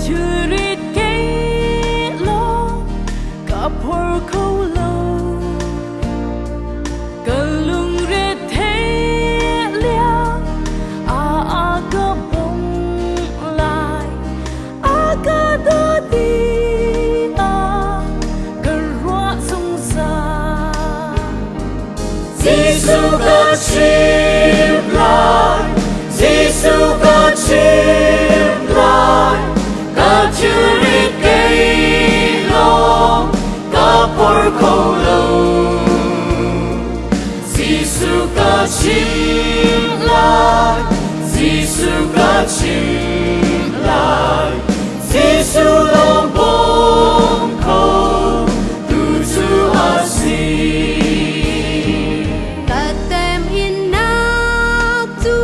thilrit kei lawng ka phor kho lo. Ka lungre thei lio a ka bawmh lai. A ka dawt i a ka ruah zungzal. Jesuh ka chim lai, Jesuh ka chim lai, ka thilrit kei lawng ka phor kho lo. Jesuh ka chim lai, Jesuh ka chim lai, Jesuh lawng bawm kho tu cu a si. Ka temhinnak cu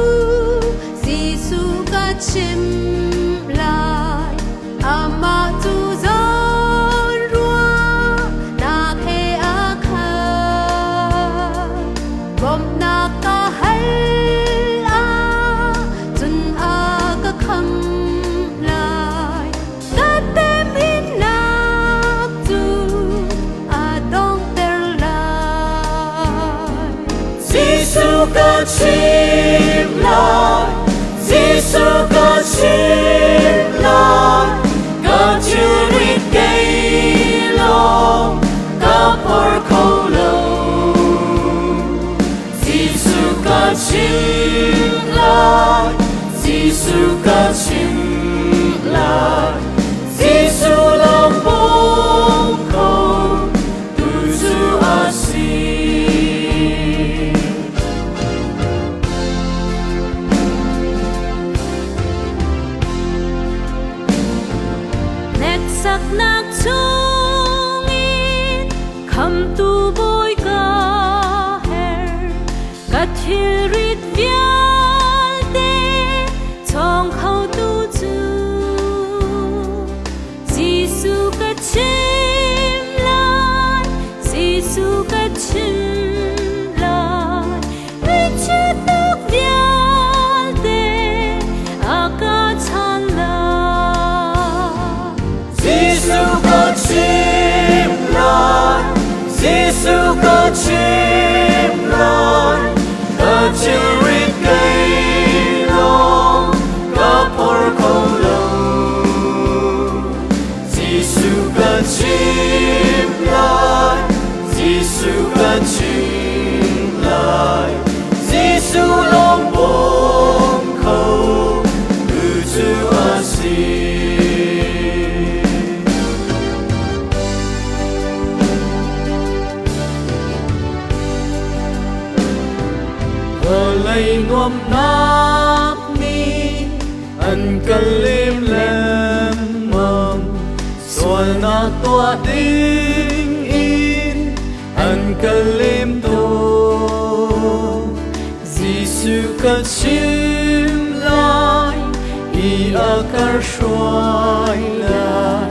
Jesuh ka chim lai. Amah cu zawnruahnak he a khat. Bawmhnak ka hal ahcun a ka khamh lai. Ka temhinnak cu a donghter lai. Jesuh ka chim lai, Jesuh ka chim lai, ka thilrit kei lawng ka phor kho lo. Jesuh ka chim lai, Jesuh ka chim lai, Jesuh lawng bawm kho tu cu a si. Hneksaknak chungin khamtu Bawi ka her. Ka thilrit vialte chawng khotu cu Jesuh ka chim lai, Jesuh ka chim lai. Ngaihchiatnak vialte a ka chan lai. Jesuh ka chim lai, Jesuh ka chim lai, ka thilrit kei lawng ka phor kho lo. Jesuh ka chim lai, Jesuh ka chim lai, Jesuh lawng bawm kho tu cu a si. Vawlei nuamhnak nih an kan lem lengmang, sualnak tuah ding in an kan lem tawn. Jesuh ka chim lai i a kan hruai lai.